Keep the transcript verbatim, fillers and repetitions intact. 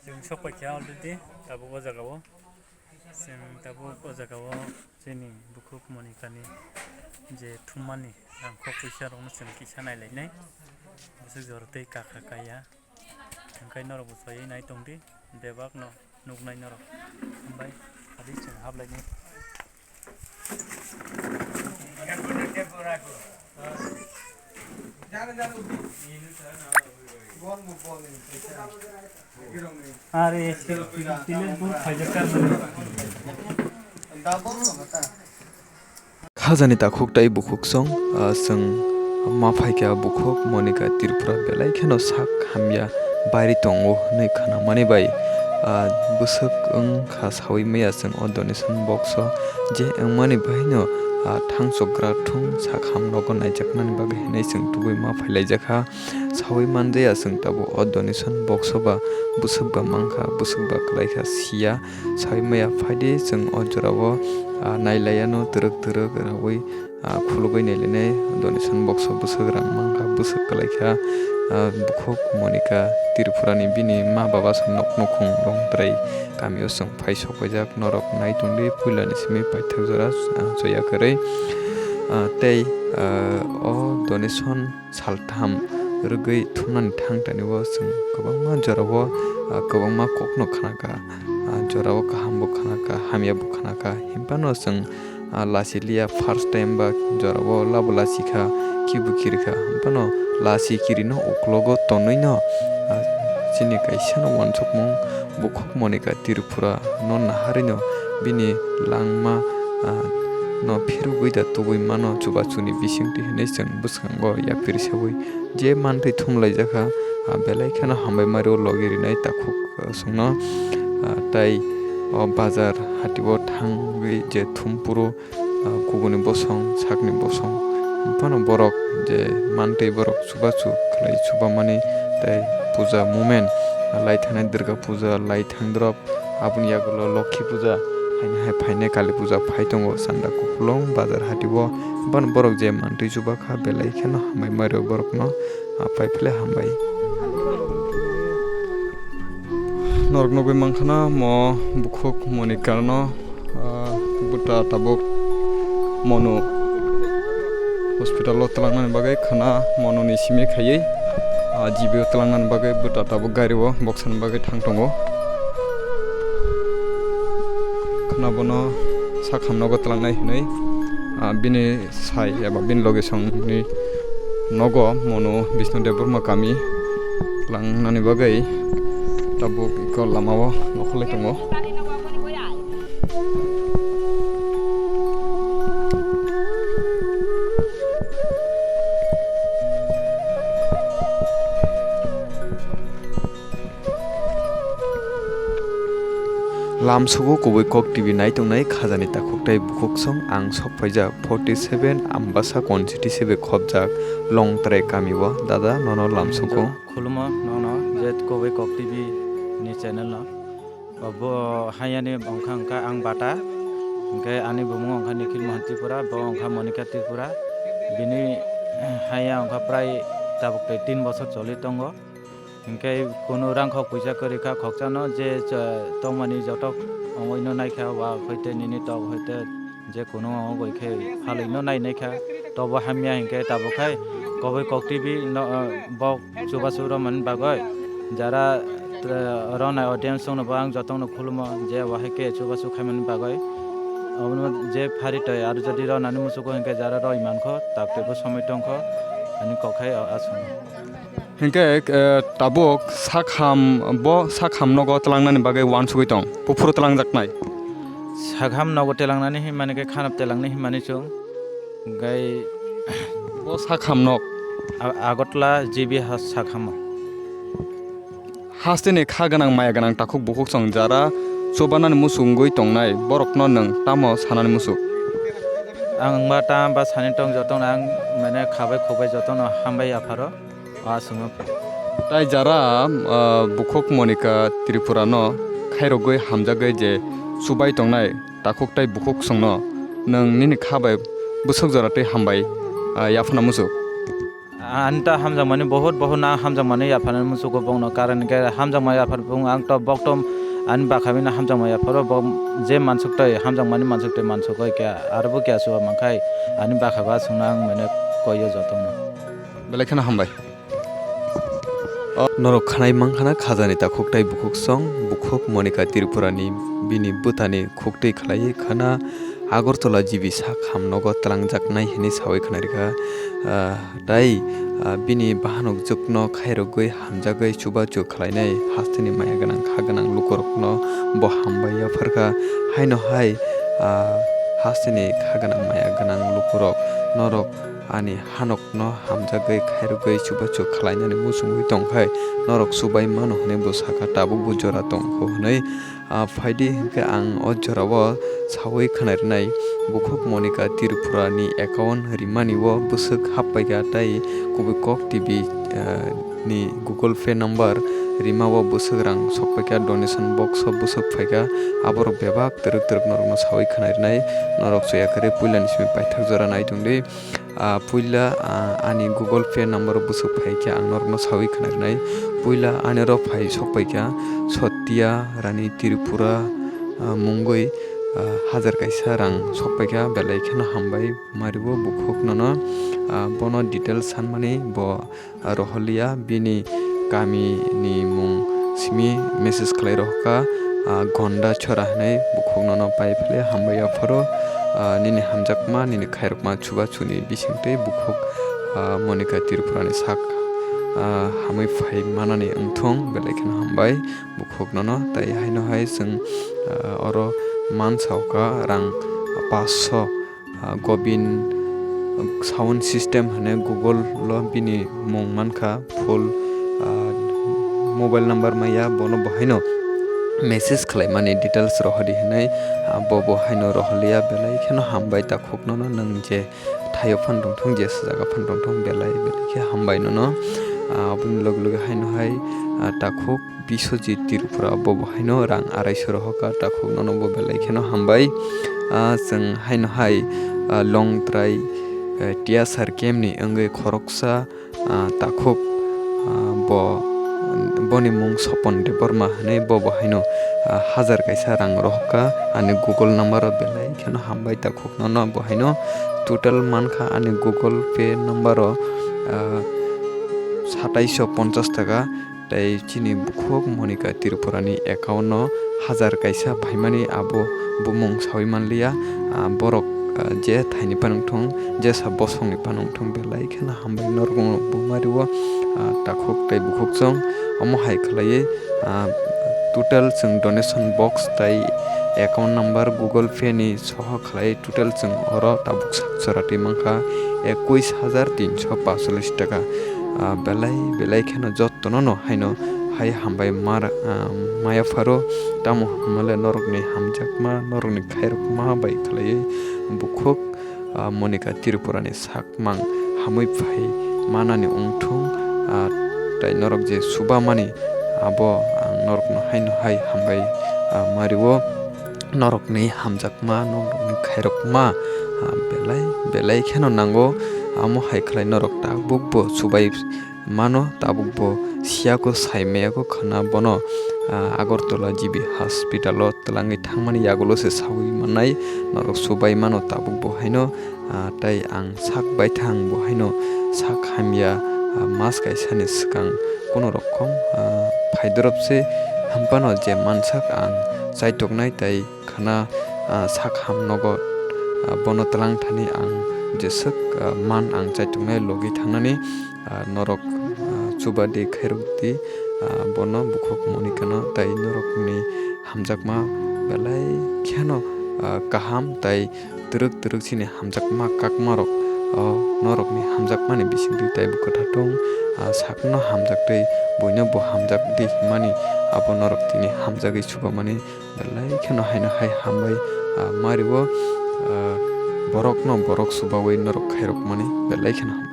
Chwng sok paikha already, tabuk o jaga o. Chwng tabuk o jaga o chini bukhuk Monika ni je thummani rangkhok puisa rokno chwng kisa nailainai. Bwswk jora tei kakha kaya. Hwnkhe norokbo soi nai tongdi, bebak no nuknai norok. Hambai, adi chwng haplainai. Are, tile buk phaijak kar mani. Khajani takhuk tai bukhuk song, ah, chwng ma phaikha bukhuk Monika Tripura belai kheno sak hamya bairi tongo hwnwi khnamani bai, ah, bwswk wngkha saui maya chwng o donation box o je wngmani baino, ah, thangchokgra thung sak ham nogo naijaknani bagwi hwnwi chwng tubui ma phailaijakha. Saui manjaya chwng tabuk o donation box o ba bwswk ba mankha, bwswk ba kwlaikha siya. Saui maya phaidi chwng o jorao, ah, nailaiano twrwk twrwk raui, ah, khulugui nailainai donation box o bwswk rang mankha, bwswk kwlaikha, ah, bukhuk Monika Tripurani bini ma baba se nok nukhung Longtrai kamio chwng phai sokpaijak norok nai tongdi puilani simi paithak jora, ah, choya kwrwi, ah, tei, ah, o donation saltham rwgwi thumnani thang tani o chwng kwbangma jorao, ah, kwbangma kokno khnakha, ah, jorao kahambo khnakha, hamyabo khnakha. Hinphano chwng, ah, lachiliya first time ba jorao labo lachikha, khibu khirikha. Hinphano lachi kirino uklogo tonwino, ah, chini kaisano uansukmung bukhuk Monika Tripura no naharino bini langma, ah, no phirogwi da tubui mano chubachuni bisingtwi hwnwi chwng bwskango yapri saui je mantwi thumlaijakha, ah, belai kheno hambai mario logi rinai takhuk, ah, chwngno, ah, tai o bazar hatio thangwi je thum phuru, ah, kubuni bosong sakni bosong phano borok je mantwi borok chubachu khlai chubamani tei puja moment, ah, lai thangnai Durga puja lai thang drop. Aboni yagulo Lokhi puja, haini hai phainai Kali puja phai tongo, chanda kupulung bazar hatio. Ban borok je mantwi chubakha, belai kheno hambai mario borokno, ah, pai phele hambai. Norok nugwi mankha na mo bukhuk Monika no, ah, bwta tabuk Monu hospital o twlangnani bagwi khwna Monu ni simi khaiwi, ah, G B o twlangnani bagwi bwta tabuk gari o boksani bagwi thang tongo. Khwna bono sak hamnogo twlangnai hwnwi, ah, bini sai eba bini logisong ni nogo Monu Bishnu Debbarma kami twlangnani bagwi tabuk iko lama o nokholai tongo. Lamsogo kubui kok T V naitongnai khajani takhuk tei bukhuk song ang sok phaijak forty seven Ambasa constituency bai khopjak Longtrai kami o dada nono lamsogo. Khulumo nono je kubui kok T V ni channel no. Bo hayani wngkha wngkha ang Bata, hwnkhe ani bumung wngkha Nikhil Mohan Tripura, bo wngkha Monika Tripura. Bini haya wngkha prai tabuk tei tin bosor choli tongo. Hwnkhe kunu rang khok puisa kwrwi kha khokchano je cha-, tongmani joto ongoi no naikha, wa hoite nini tok hoite je kunu ongoi khe phalwi no nai naikha, tobo hamya hinkhe tabuk khai koboi kok T V no, ah, bok chubachu romani bagwi jara, ah, ronai audience chwngno bo ang jotono khulumo je wahai khe chubachu khaimani bagwi obono je phari toi aro jodi ronani muchugo hinkhe jara roi mankho tak teibo somoi tongkho ani kok khai aswk. Hinkhe, eh, tabuk sakham, bo sakham nogo twlangnani bagwi uansugwi tong, buphuru twlangjaknai. Sakham nogo twlangnani hinmani khe khanap twlangni hinmani chwng. Gai bo sakham nok. A-, Agartala G B ha sakhamo. Hasteni kha gwnang maya gwnang takhuk bukhuk song jara chubanani muchungwi tongnai borokno nwng tamo sanani muchuk? Ang ba tam ba sani tong jotono ang mane khabai khukbai jotono hambai apharo. Ah, swngo. Tai jara, ah, bukhuk Monika Tripura no khairogwi hamjagwi je chubai tongnai takhuk tai bukhuk songno nwng nini kha bai bwswk jora tei hambai, ah, yaphana muchuk. Ani ta hamjakmani, bohut bohut na hamjakmani yapharnani muchugo bongno, karon hwnkhe hamjakma yaphar bung ang to boktom ani bakha bini hamjakma yapharo bo je mansuk tei hamjakmani mansuk tei mansuk oi khe aro bo kya chuba mankhai ani bakha ba chwngno ang mane koio jotono. Belai kheno hambai. O norok khanai mankha na khajani takhuk tei bukhuk song, bukhuk Monika Tripurani bini bwtani khuktwi khlaiwi khana Agartala G B sak ham nogo twlangjaknai hwnwi sawi khwnarikha. Ah, tei, ah, bini bahanok jwkno khairogwi hamjagwi chubachu khlainai hasteni maya gwnang kha gwnang lukurokno bo hambai yapharkha. Haino hai, ah, hasteni kha gwnang maya gwnang lukurok norok ani hanokno hamjagwi khairogwi chubachu khlainani muchungwi tongkhai, norok chubai mano hwnwi bo sakha, tabukbo jora tongkho hwnwi. Ah, phaidi hwnkhe ang o jorao sawi khwnarwnai, bukhuk Monika Tripurani account rimani o bwswk happaikha tei kubui kok T V, ah, ni Google Pay number rima o bwswk rang sokpaikha, donation box o bwswk phaikha, aborok bebak twrwk twrwk norokno sawi khwnarwnai, norok chuya kwrwi puilani simi paithak jora naitongdi. Ah, puila, ah, ani Google Pay number o bwswk phai khe ang norokno sawi khwnarwnai. Puila ani oro phai sokpai kha Satya Rani Tripura, ah, mungwi, ah, hajar kaisa rang sokpai kha, belai kheno hambai mario bukhuk nono. Ah, bono details sanmani bo, ah, rohorliya, bini kami ni mung simi message khlai rohorkha, ah, Gonda Chora hwnwi bukhuk nono pai phele hambai yapharo, ah, nini hamjakma, nini khairokma chubachu ni bisingtwi bukhuk, ah, Monika Tripura ni sak, ah, hamwi phai manani wngthung, belai kheno hambai bukhuk nono. Tai haino hai chwng, ah, oro mansa kha rang paanch sho, ah, Gobin sound system hwnwi Google o bini mung mankha full, ah, mobile number maya, bono bo haino message khlaimani details rohordi hwnwi, ah, bo bo haino rohorliya, belai kheno hambai takhuk nono, nwng je thaio phan tongthung, je jaga phan tongthung, belai belai khe hambai nono. Ah, aboni loge loge haino hai, ah, takhuk Biswajit Tripura bo bo haino rang arai sho rohorkha, takhuk nono bo belai kheno hambai. Ah, chwng haino hai, ah, Longtrai, eh, T S R camp ni wngwi khoroksa, ah, takhuk, ah, bo, boni mung Sopon Debbarma hwnwi, bo bo haino, ah, hajar kaisa rang rohorkha, ani Google number o belai kheno hambai takhuk nono, bo haino total mankha ani Google Pay number o, ah, satais sho ponchas taka. Tei chini bukhuk Monika Tripura ni account no hajar kaisa phaimani abo bumung sawi manliya. Ah, borok, ah, je thaini phano wngthung, jesa bosongni phano wngthung, belai kheno hambai norok bo mario, ah, takhuk tei bukhuk chwng omo hai khlaiwi, ah, total chwng donation box tei account number Google Pay ni soho khlai total chwng oro tabuk sak jora twi mankha ekuis hajar tinsho paanchchollis taka. Ah, belai belai kheno jot tono no haino hai hambai mar, ah, maya pharo, tamo hwnmale norokni hamjakma, norokni khairokma bai khlaiwi bukhuk, ah, Monika Tripura ni sakmang hamwi phai manani wngthung, ah, tei norok je chubamani abo ang norokno haino hai hambai, ah, mario. Norokni hamjakma, norokni khairokma, ah, belai belai kheno nango, amo hai khlai norok tabukbo chubai mano, tabukbo siyako, sai mayako khwna bono, ah, Agartala G B hospital o twlangwi thangmani yagulo se sawi mannai, norok chubai mano tabukbo haino, ah, tei ang sak baithang bo haino sak hamya, ah, mas kaisani swkang kuno rokom, ah, phaidorop se hwnphano je mansak ang chaitoknai tei khwna, ah, sak ham nogo, ah, bono twlang thani ang jeswk, ah, man ang chaitoknai logi thangnani, ah, norok, ah, chubadi khairokdi, ah, bono bukhuk Monikano tei norokni hamjakma belai kheno, ah, kaham tei twrwk twrwk chini hamjakma kakmarok, o norokni hamjakmani bisingtwi teibo kwtha tong, ah, sakno hamjaktwi buino bo hamjakdi hwnmani abo norok tini hamjagwi chubamani. Belai kheno haino hai hambai, ah, mario, ah, borokno borok chubawi norok khairokmani belai kheno hambai.